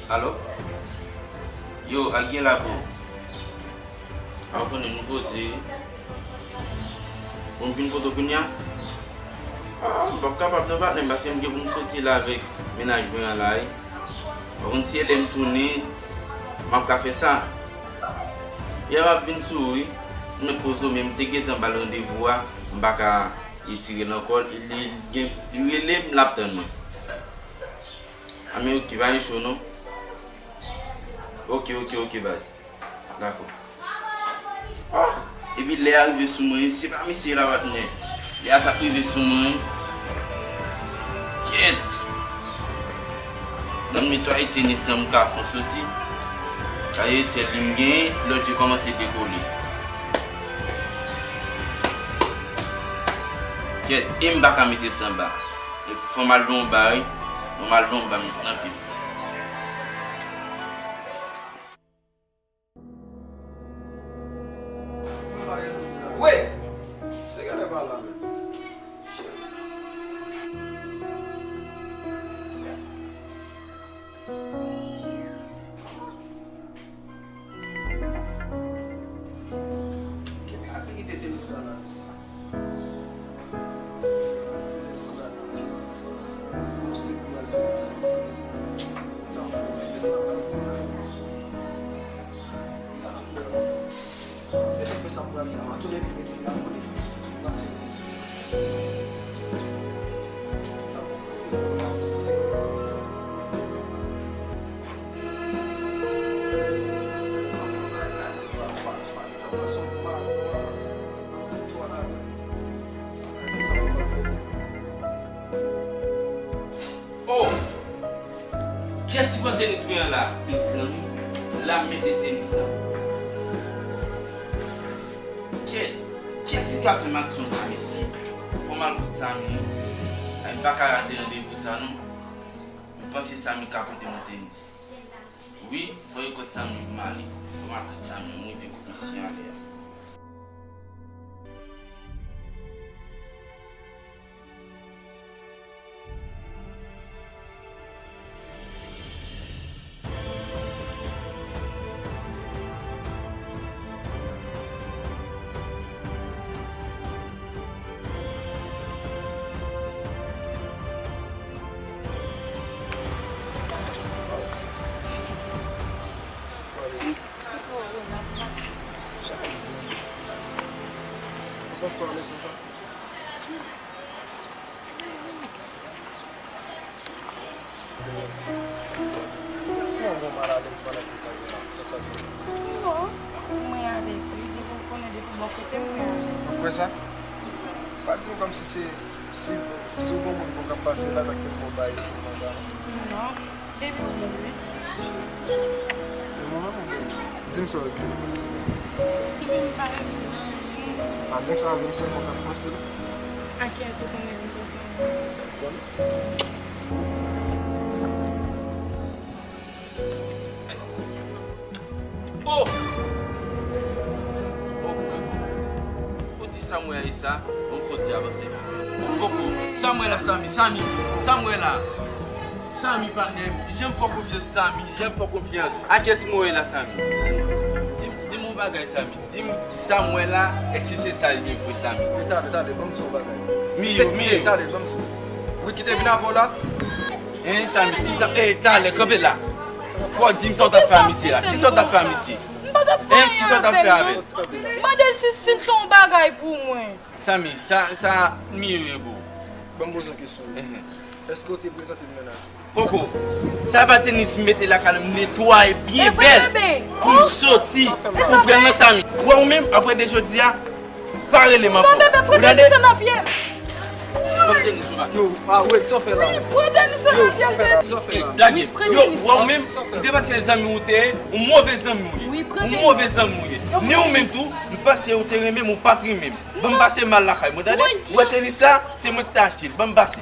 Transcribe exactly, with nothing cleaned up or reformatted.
Alo? Yo, al gen la, bro. A, w konnen nou poze. Bon, m vin kote w kounye a? A, m p ap kapab non, patnè m, paske m gen pou m soti la avèk mennaj mwen an la, wi. Ou konn si e lè m tounen, m ap ka fè sa. Yè m ap vin sou ou, wi. M mèt poze w, men m te gentan ba l randevou a, m pa ka etire l ankò. Li gen, li rele m, l ap tann mwen. A, men oke, pa gen cho non. Oke, oke, oke, baz. Dakò. Oh! Epi lè a rive sou mwen, se pa misye la, patnè. Lè a t ap rive sou mwen. Kèt! Nan netwaye tenis lan, m ka fè yon soti. Sa ye sèl li m genyen, lòt yo kòmanse dekole. Kèt, e m pa ka mete l sanba. E fò m al donba, wi. Fò m al donba, m nan pye. Wi! Se gade pa la menm. Kite tenis sa la, mesye. Oh! Kiyès ki pran tenis mwen an la? Tenis lan, wi. La m mete tenis lan. Kiyès, kiyès ki ka fè m aksyon sa, mesye? Fò m al kote Samy, wi. Ay, m pa ka rate randevou sa, non. M panse Samy ka pote mwen tenis. Wi, fò yo kote Samy pou m ale. Fò m al kote Samy, m rive kote misye anlè a. Kòman w malalèz pandan ke w kanpe la? Sa k pase? Non, mwen alèz wi, depi w konnen depi bò kote m mwen alèz. Ou kwè sa? Pa di m kòmsi se, si, si w gon moun pou k ap pase la, sa k fè l ba w bay konsa non. Non, baby ou bèl wi. Mèsi cheri. E mwen menm ou bèl? Di m sa w vle. Baby m pa rele w non. Pa di m sa w vle, m sèlman k ap panse l. A kiyès ou konnen vin panse? Sa w konnen. Oh! Oh, oh, oh. Ou di sa m wè a e sa, bon, fò di avanse la. Oh, oh, oh. Sa m wè la, Samy, Samy, sa m wè la. Samy, patnè m, jan m fè w konfyans, Samy, jan m fè w konfyans. A kiyès m wè la, Samy? Di m, di m yon bagay, Samy. Di m sa m wè la, èske se sa l ye vre, Samy? E talè, talè, ban m di w yon bagay. Miyo, Miyo. E talè, ban m di w. Wi, ki te vin avè w la? Hein, Samy, di sa, eh, talè, kanpe la. Fò w di m sa w t ap fè a misye la. Ki sa w t ap fè a misye? M pa t ap fè anyen avè l non. Mande l si, si l se yon bagay pou mwen. Samy, sa, sa Miyo ye pou ou. Ban m poze yon kesyon. Èske w te prezante l mennaj ou? Poko. Sa pa tenis m mete lakay la, m netwaye byen bèl pou m soti. Ou pran nan Samy. Wè ou menm, apre de jodi a, pa rele m ankò. Non, bebe, pran tenis nan pye m. Pran tenis ou pa. Yo, a, wait, sa w fè la? Pran tenis nan pye m, bebe. Yo, wè ou menm, ou te panse zanmi ou te ye, ou move zanmi ou ye. Ou move zanmi ou ye. Ni ou menm tou, m panse ou te renmen m, ou pa t renmen m. Ban m pase m al lakay mwen, tande? Ou wè tenis sa, se mwen ki te achte l. Ban m pase.